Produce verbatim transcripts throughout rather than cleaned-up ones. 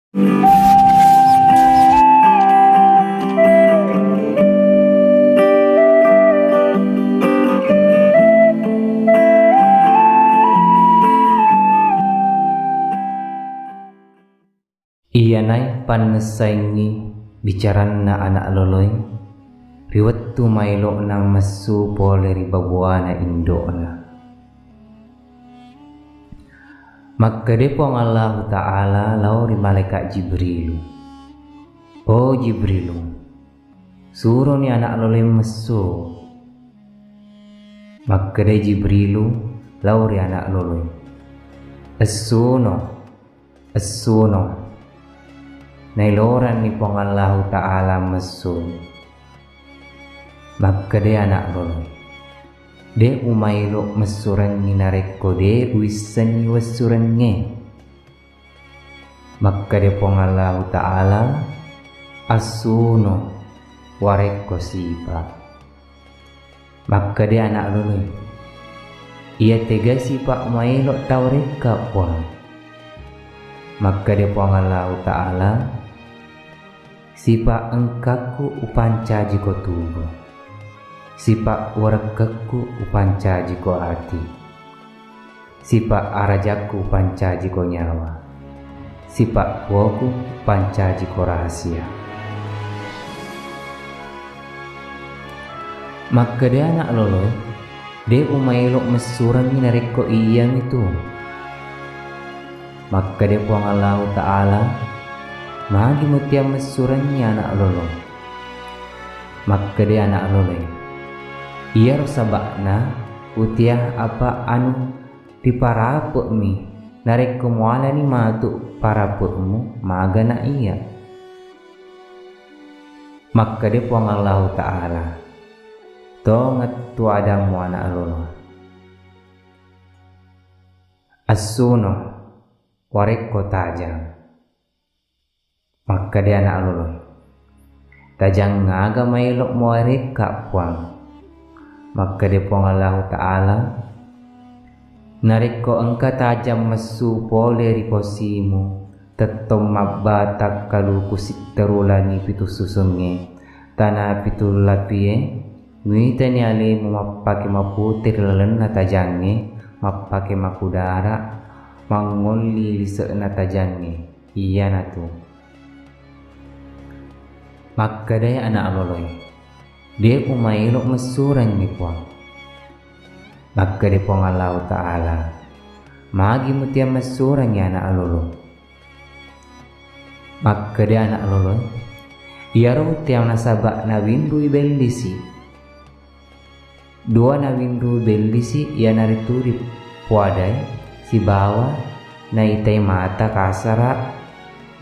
Iyanae pannessaengngi bicaranna ana' loloe ri wettu maelo'na messu pole ri babuana indo'na. Makkeda Puang Allahu Ta'ala lao ri malaeka' Jibrilu, "O Jibrilu, suroni ana' loloe messu." Makkeda Jibrilu lao ri ana' loloe, "Essuno, essuno." Nailoranni Puang Allahu Ta'ala messu. Makkeda ana' loloe, "De' umaelo messurengngi narekko de' uissengngi wessurengnge." Makkeda Puang Allahu Ta'ala, "Assuno warekko sipa." Makkeda ana' loloe, "Iya tegai sipa maelo tawarekka, Puang?" Makkeda Puang Allahu Ta'ala, "Sipa engkakku upancajiko tubu, sipa warekkekku upancajiko ati, sipa arajakku upancajiko nyawa, sipa puaku upancajiko rahasia." Makkeda ana' loloe, "De' umaelo messurengngi narekko iyamitu." Makkeda Puang Allahu Ta'ala, "Magi mutia messurengngi ana' lolo?" Makkeda ana' loloe, "Iyaro saba'na utia apa anu riparape'mi, narekko mualani matu parape'mu magana iya." Makkeda Puang Allahu Ta'ala, "Tongettu adammu ana' lolo. Assuno warekko tajang." Makkeda ana' lolo, "Tajang aga maelo muwarekka, Puang?" Makkeda Puang Allahu Ta'ala, "Narekko engka tajang messu pole ri posimu, tettong mabbatang kaluku sitteru langi pitu susungnge, tana pitu lapie, muitani alemu mappake mapute ri lalenna tajangnge, mappake makudara, mangngolli lise'na tajangnge, iyanatu." Makkedai ana' loloe, "De' umaelo messurengngi, Puang." Makkeda Puang Allahu Ta'ala, "Magi mutia messurengngi, ana' lolo?" Makkeda ana' loloe, "Iyaro utia nasaba' nawinrui bellisi. Dua nawinrui bellisi, iyanaritu ripoadai sibawa naitai mata kasara.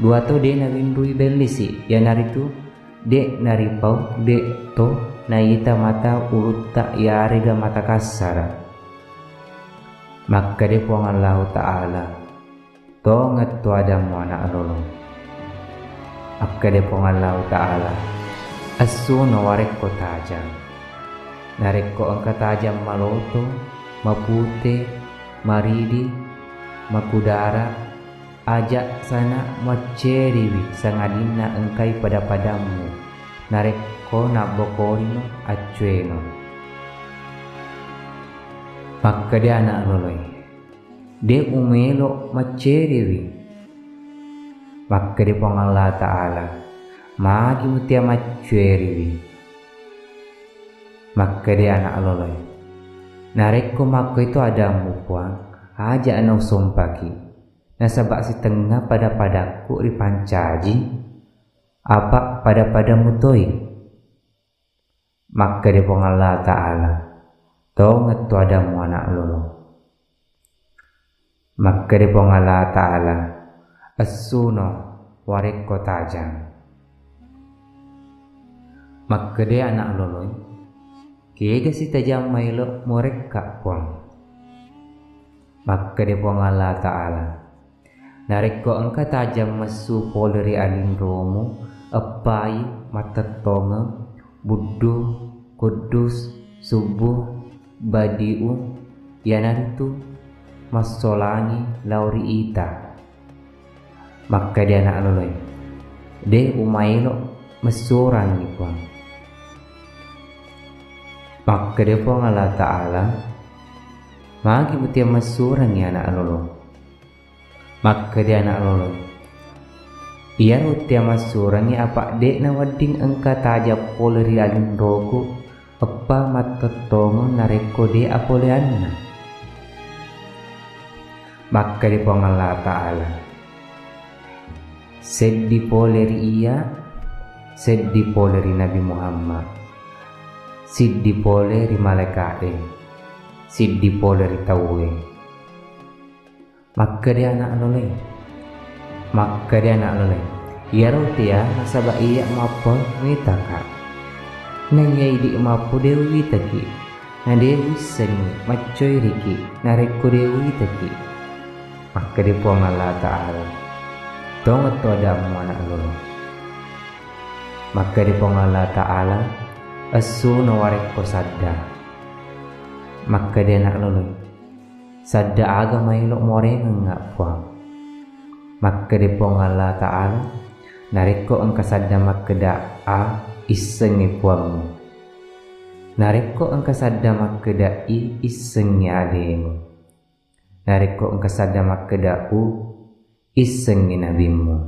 Dua to de' nawinrui bellisi, iyanaritu de' naripau, de' to naita mata ulutta iyarega mata kassara." Makkeda Puang Allahu Ta'ala, "Tongettu adammu, ana' lolo." Makkeda Puang Allahu Ta'ala, "Essuno warekko tajang. Narekko engka tajang maloto, mapute, maridi, makudara, aja' sana muacceriwi sangadinna engkai pada-padammu. Narekko nabbokorino, accueno." Makkeda ana' loloe, "De' umelo macceriwi." Makkeda Puang Allah Ta'ala, "Magi mutia macceriwi?" Makkeda ana' loloe, "Narekko makkoitu adammu, Puang, aja' nausompaki, nasaba' sitengnga pada-padakku ripancaji, apa' pada-padamu toi." Makkeda Puang Allah Ta'ala, "Tongettu adammu, ana' lolo." Makkeda Puang Allah Ta'ala, "Essuno warekko tajang." Makkeda ana' loloe, "Kega sitajang maelo muwarekka, Puang?" Makkeda Puang Allah Ta'ala, "Narekko engka tajang messu pole ri alinromu, eppai, mattettongeng, buddu, kuddus, subbu, badi'u, iyanaritu massolangi lao ri ita." Makkeda anak loloe, de' umaelo messurangngi Puang. Makkeda Puang Allah Ta'ala, magi mutia messurangngi anak lolo? Makkeda anak lolo, iyaro tia massurengngi, apa' de'na wedding engka tajang pole ri alinroku, eppa mattettongeng narekko de' apoleanna. Makkeda Puang Allah Ta'ala, seddi pole ri iya, seddi pole ri Nabi Muhammad, siddi pole ri malaeka'e, siddi pole ri tauwe. Makkeda anak loloe, makkeda anak loloe, iyaro tea nasaba' iya' mappo mitaka'. Naiya idi' mappo de' uwitaki', na de' uwissengngi maccoiriki' narekko de' uwitaki'. Makkeda Puang Allah Ta'ala, tongetto adammu anak lolo. Makkeda Puang Allah Ta'ala, essuno warekko sadda. Makkeda anak loloe, sadda aga maelo muarengengnga' Puang? Makkeda Puang Allah Ta'ala, narekko engka sadda makkeda A, issengngi Puangmu. Narekko engka sadda makkeda I, issengngi alemu. Narekko engka sadda makkeda U, issengngi nabimmu.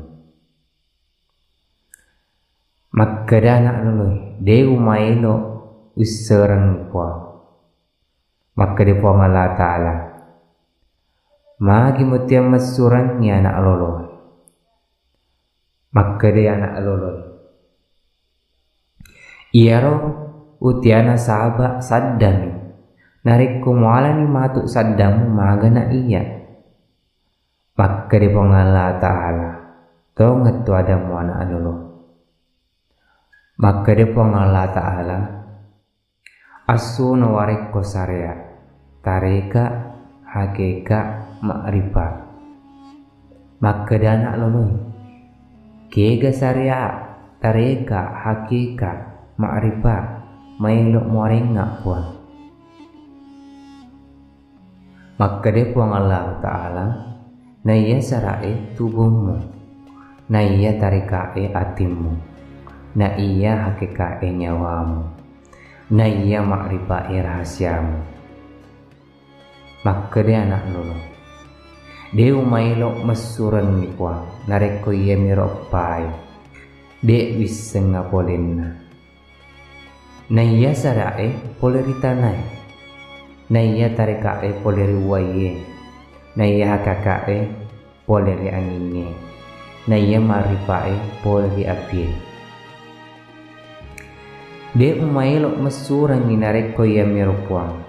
Makkeda anak loloe, de' umaelo wisserengngi Puang. Makkeda Puang Allah Ta'ala, magi mutia messurengngi anak lolo? Makkeda anak loloe, iyaro utia nasaba' saddami. Narekko mualani matu' saddamu, magana iya? Makkeda Puang Allah Ta'ala, tongetto adammu anak lolo. Makkeda Puang Allah Ta'ala, assuno warekko sarea', tareka', hakeka', ma'rifa. Makkeda anak loloe, kega sarea', tareka', hakeka', ma'rifa maelo muarengnga' Puang? Makkeda Puang Allah Ta'ala, naiya sara'e tubummu, naiya tareka'e atimmu, naiya hakeka'e nyawamu, naiya ma'rifa'e rahasiamu. Makkeda anak lolo, de' umaelo messurengngi Puang narekko iyamiro eppae de' wissengnga polenna. Naiya sara'e pole ri tanae, naiya tareka'e pole ri uwaiye, naiya hakeka'e pole ri angingnge, naiya ma'rifa'e pole ri apie. De' umaelo messurengngi narekko iyamiro Puang.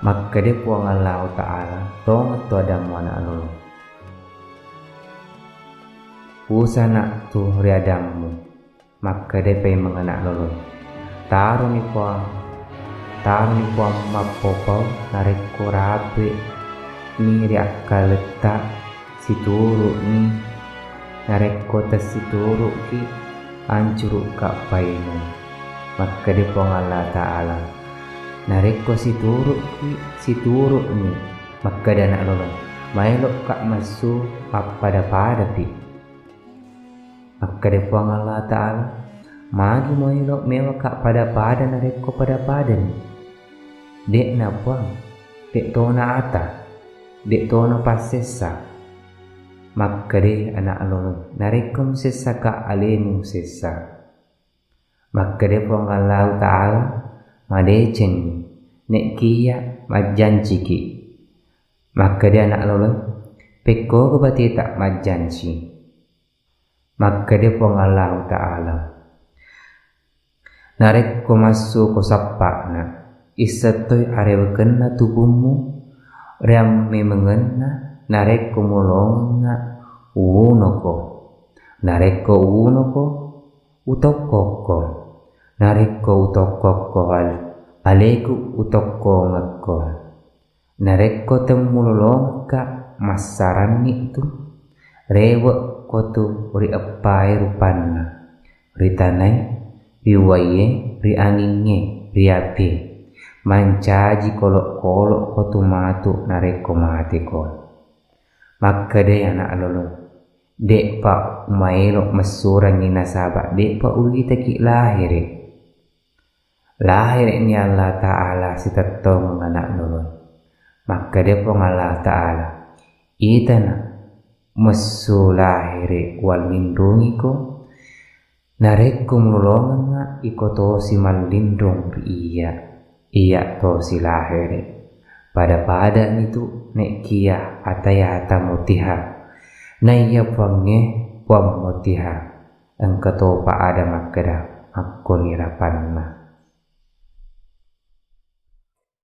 Makkeda Puang Allahu Ta'ala, tongetto adammu anak lolo. Pusana' tu ri adammu. Makkeda paimeng anak lolo, taroni Puang, taroni Puang mappopau narekko rape'ni ri akkaletta, situru'ni, narekko tessituru'ki, ancuru'ka paimeng. Makkeda Puang Allah Ta'ala, narekko situru'ki, situru'ni. Makkeda anak lolo, maelo'ka messu pappada-padapi. Makkeda Puang Allah Ta'ala, magi muelo mewaka pada-pada narekko pada-padani? De'na Puang, de' tona ata, de' tona passessa. Makkeda anak lolo, narekko musessaka alemu musessa. Makkeda Puang Allahu Ta'ala, madecenni, ne'kiya majjanciki. Makkeda anak lolo, pekkoga bateta majjanci. Makkeda Puang Allahu Ta'ala, narekko massuko sappa'na, isseng toi arewekenna tubummu, riammemengenna, narekko mulongengnga, uwunoko. Narekko uwunoko, utokkokko. Narekko utokkokko al-, aleku utokkongekko. Narekko temmulolongekka, massaranni tu, rewe'ko tu ri eppae rupanna, ri tanae, ri uwaie, ri angingnge, ri apie. Mancaji kolo'-kolo'ko tu matu narekko mateko. Makkedai ana' loloe, "De'pa umaelo messurengngi nasaba' de'pa uwitaki' lahere'." Lahere'ni Allah Ta'ala sitettongeng ana' loloe. Makkeda Puang Allah Ta'ala, "Itana messu lahere' wallinrungiko, narekko mulolongengnga iko tosi mallinrung ri iyya, iyya tosi lahere'. Pada-padanitu ne'kiya atayata mutiha, naiya Puangnge Puang mutiha." Engka topa ada makkeda, "Makkoni rapanna."